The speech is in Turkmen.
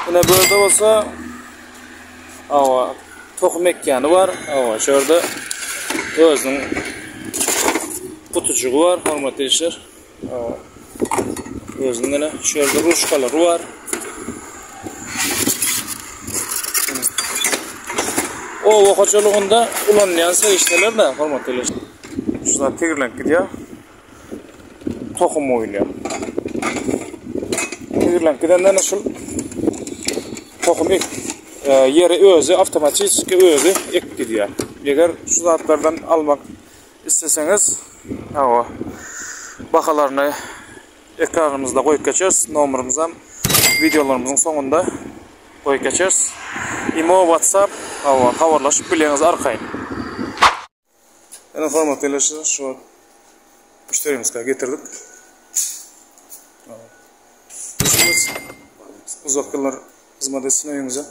Ine bu ýerde bolsa awa tohum ekýäni bar. Awa şu ýerde özüniň gutujygy bar, hormatly ildeşler. Awa. Özüniň ine şu ýerde ruşkalary bar. Oba hojalygynda ulanylýan serişdeler de hormatly ildeşler. Şu zat tigirlenip gidýär. Tohum goýulýar. Tigirlenip gidenden şul tohum ek e, ýeri özi awtomatiki özi ek gidýär. Eger şu zatlardan almak isleseňiz, hawa, bahalaryny ekranymyzda goýup geçeris. Nomerimizi hem wideolarymyzyň soňunda goýup geçeris. Imo, WhatsApp, hawa, habarlaşyp bilýäňiz arkaýyn. Ene hormatly ildeşler, şu wagt müşderimizkä getirdik. Uzak ýyllar hyzmat etsin öýüňize.